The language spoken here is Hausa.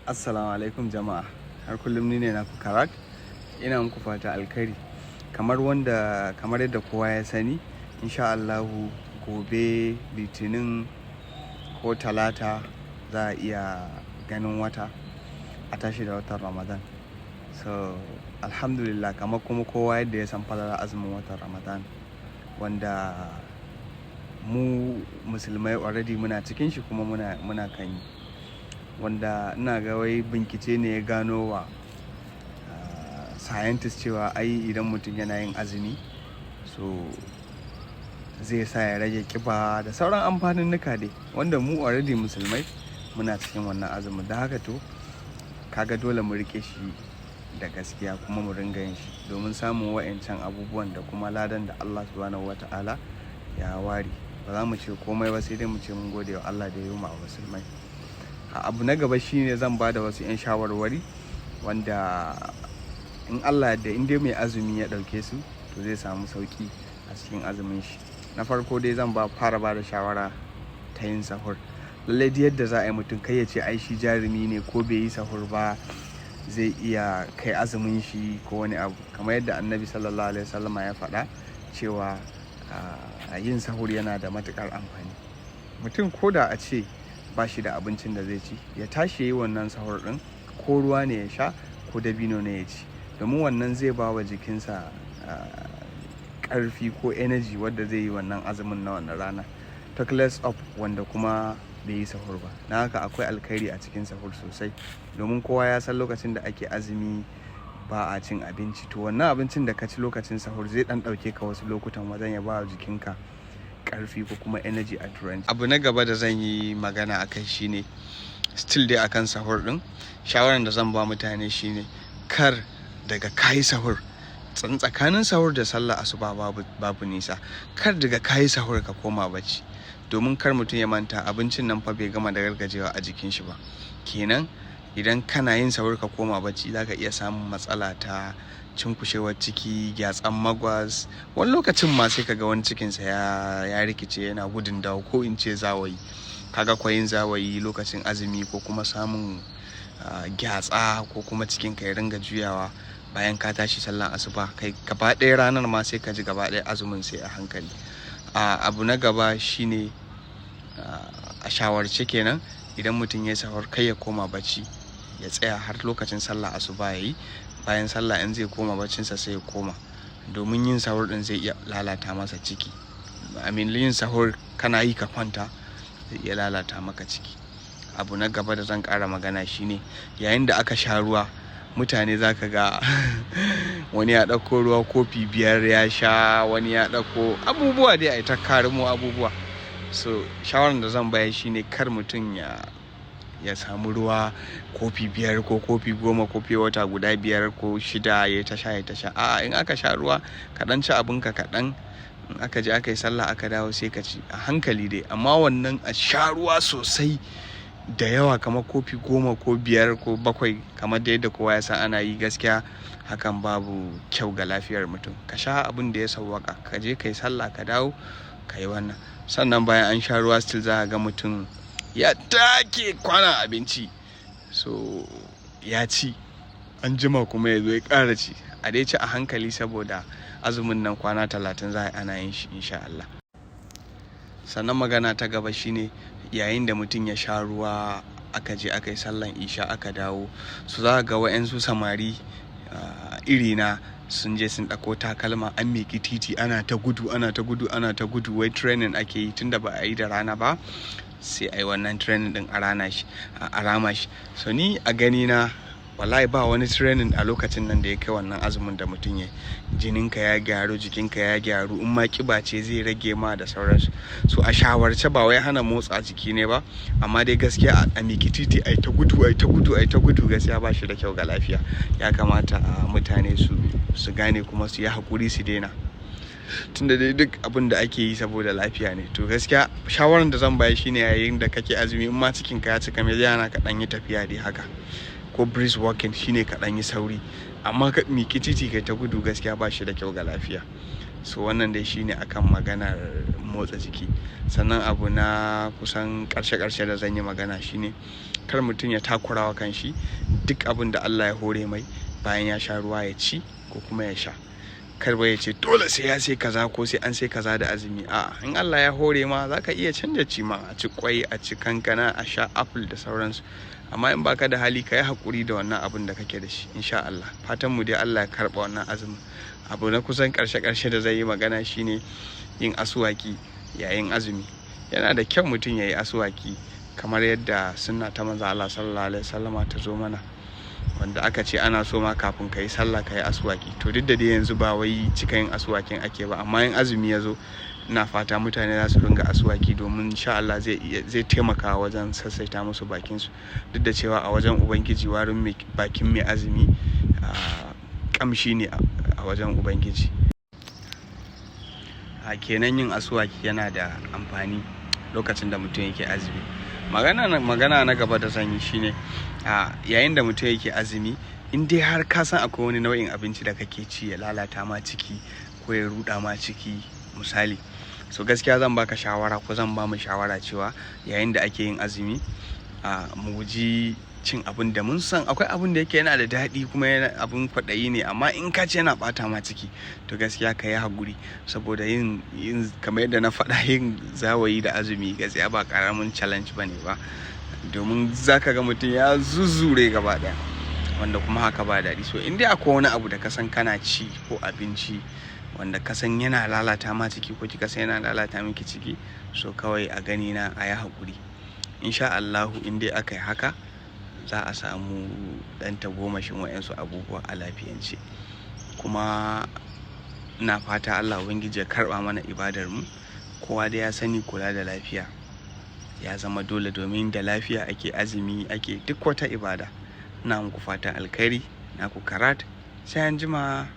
Assalamu alaikum jama'a. Har kullum ni ne naku Karat. Ina muku fata alkhairi. Kamar yadda kowa ya sani, insha Allahu gobe Litinin ko Talata za a iya ganin wata, a tashi da watan Ramadan. So alhamdulillah, kamar kuma kowa yadda ya san falalar azumin watan Ramadan, wanda mu musulmai already muna cikin shi kuma muna kan yi. Wanda ina ga wai bincike ne ya gano wa scientist cewa ai idan mutum yana yin azumi, so zai sa ya rage ƙiba da sauran amfaninnika dai, wanda mu already musulmai muna cikin wannan azumin. Da haka to kaga dole mu riƙe shi da gaskiya kuma mu ringa yin shi domin samun wa'yancan abubuwan da kuma ladan da Allah Subhanahu wa ta'ala ya ware. Ba za mu ce komai ba, sai dai mu ce mun gode wa Allah da ya yi mu a musulmai. Abu na gaba shine zan ba da wasu 'yan shawarwari wanda in Allah yadda, in dai mai azumi ya ɗauke su, to zai samu sauƙi a cikin azumin shi. Na farko dai, zan fara ba da shawara ta yin sahur. Lallai duk yadda za a yi, mutum kai ya ce ai shi jarumi ne, ko bai yi sahur ba zai iya kai azumin shi ko wani abu. Kamar yadda Annabi Sallallahu Alaihi Wasallama ya faɗa cewa yin sahur yana da matuƙar amfani. Mutum ko da a ce ba shi da abincin da zai ci, ya tashi ya yi wannan sahur ɗin, ko ruwa ne ya sha ko dabino ne ya ci. Domin wannan zai ba wa jikinsa ƙarfi ko energy wadda zai yi wannan azumin na wannan rana. Talk less of wanda kuma bai yi sahur ba. Dan haka akwai alkhairi a cikin sahur sosai. Domin kowa ya san lokacin da ake azumi ba a cin abinci. To wannan abincin da ka ci lokacin sahur zai ɗan ɗauke ka wasu lokutan wajen ya ba wa jikinka ƙarfi ko kuma energy a turanci. Abu na gaba da zan yi magana akai shine still dai akan sahur ɗin. Shawaran da zan ba mutane shine kar daga kayi sahur, tsakanin sahur da sallah asuba babu nisa. Kar daga kayi sahur ka koma bacci. Domin kar mutum ya manta, abincin nan fa bai gama da gargajewa a jikin shi ba. Kenan idan kana yin sahur ka koma bacci, za ka iya samun matsala ta cunkushewar ciki, gyatsan magwas. Wani lokacin ma sai ka ga wani cikinsa ya rikice, yana gudun dawo, ko in ce zawayi. Kaga kwa yin zawayi lokacin azumi ko kuma samun gyatsa ko kuma cikinka ya ringa juyawa bayan ka tashi sallar asuba, kai gaba ɗaya ranar ma sai ka ji gaba ɗaya azumin sai a hankali. Abu na gaba shine, a shawarce kenan, idan mutum ya yi sahur kai ya koma bacci, ya tsaya har lokacin sallah asuba yayi. Bayan sallah in zai koma baccinsa sai ya koma. Domin yin sahur ɗin zai iya lalata masa ciki. I mean, yin sahur kana yi ka kwanta zai iya lalata maka ciki. Abu na gaba da zan ƙara magana shine yayin da aka sha ruwa, mutane za ka ga wani ya ɗauko ruwa kofi 5 ya sha, wani ya ɗauko abubuwa dai ai ta karimo abubuwa. So shawaran da zan bayar shine kar mutum ya samu ruwa kofi 5 ko kofi 10 ko pure water guda biyar ko shida ya ta sha, ya ta sha. A'a, in aka sha ruwa, kaɗan ci abunka kaɗan. In aka je aka yi sallah aka dawo, sai ka ci a hankali dai. Amma wannan a sha ruwa sosai da yawa kamar kofi 10 ko 5 ko 7, kamar dai yadda kowa ya san ana yi, gaskiya hakan babu kyau ga lafiyar mutum. Ka sha abun da ya sawwaƙa, ka je ka yi sallah ka dawo ka yi wannan. Sannan bayan an sha ruwa, still za ka ga mutum ya take kwanon abinci. So ya ci, an jima kuma ya zo ya ƙara ci. A dai ci a hankali saboda azumin nan kwana 30 za a yi ana yin shi insha Allah. Sannan magana ta gaba shine yayin da mutum ya sha ruwa, aka je aka yi sallar isha aka dawo, so za ka ga wa'yansu samari irina sun je sun ɗauko takalma, an miƙi titi, ana ta gudu, ana ta gudu, ana ta gudu, wai training ake yi. Tunda ba a yi da rana ba, sai a yi wannan training ɗin a rana shi, a rama shi. So ni a ganina, wallahi ba wani training a lokacin nan da ya kai wannan azumin da mutum ya yi. Jininka ya gyaru, jikinka ya gyaru, in ma ƙiba ce zai rage ma da sauransu. So a shawarce, ba wai hana motsa jiki ne ba, amma dai gaskiya a miƙi titi ai ta gudu, ai ta gudu, ai ta gudu, gaskiya ba shi da kyau ga lafiya. Ya kamata mutane su gane kuma su yi haƙuri su daina. Tunda dai duk abin da ake yi saboda lafiya ne. To gaskiya shawaran da zan bayar shine yayin da kake azumi, in ma cikinka ya cika, me zai hana ka ɗan yi tafiya dai haka? Ko brisk walking, shine ka ɗan yi sauri. Amma ka miƙi titi kai ta gudu, gaskiya ba shi da kyau ga lafiya. So wannan dai shine akan maganar motsa jiki. Sannan abu na kusan ƙarshe ƙarshe da zan yi magana shine Kar mutum ya takurawa kanshi. Duk abin da Allah ya hore mai, bayan ya sha ruwa ya ci ko kuma ya sha. Kar ba ya ce dole sai ya sai kaza ko sai an sai kaza da azumi. A'a, in Allah ya hore ma, za ka iya canja ci ma, a ci kwai, a ci kankana, a sha apple da sauransu. Amma in baka da hali, ka yi haƙuri da wannan abin da kake da shi, insha Allah. Fatan mu dai Allah ya karɓa wannan azumin. Abu na kusan ƙarshe ƙarshe da zai yi magana shine yin asuwaki yayin azumi. Yana da kyau mutum ya yi asuwaki kamar yadda sunna ta Manzo Allah Sallallahu Alaihi Wasallama ta zo mana, wanda aka ce ana so ma kafin ka yi sallah ka yi asuwaki. To, duk da dai yanzu ba wai cika yin asuwakin ake ba, amma in azumi ya zo, ina fata mutane za su ringa asuwaki, domin insha Allah zai taimaka wajen sassaita musu bakinsu. Duk da cewa a wajen Ubangiji warin bakin mai azumi kamshi ne a wajen Ubangiji. A kenan yin asuwaki yana da amfani lokacin da mutum yake azumi. Magana na gaba da zan yi shine, a yayin da mutum yake azumi, in dai har ka san akwai wani nau'in abinci da kake ci ya lalata ma ciki ko ya ruɗa ma ciki misali, so gaskiya zan baka shawara ko zan ba mu shawara cewa yayin da ake yin azumi, a mu guji cin abin da mun san akwai abin da yake yana da daɗi kuma yana abin kwaɗayi ne, amma in ka ci yana ɓata ma ciki, to gaskiya ka yi haƙuri. Saboda yin kamar yadda na faɗa, yin zawayi da azumi gaskiya ba ƙaramin challenge ba ne ba, domin za ka ga mutum ya zuzure gaba ɗaya, wanda kuma haka ba daɗi. So in dai akwai wani abu da ka san kana ci ko abinci wanda ka san yana lalata ma ciki ko kika san yana lalata miki ciki, so kawai a ganina a yi haƙuri. Insha Allahu, in dai aka yi haka, za a samu ɗan tagomashin wa'yansu abubuwa a lafiyance. Kuma ina fata Allah Ubangiji ya karɓa mana ibadar mu. Kowa dai ya sani kula da lafiya ya zama dole, domin da lafiya ake azumi, ake duk wata ibada. Ina muku fatan alkhairi. Naku Karat. Sai anjima.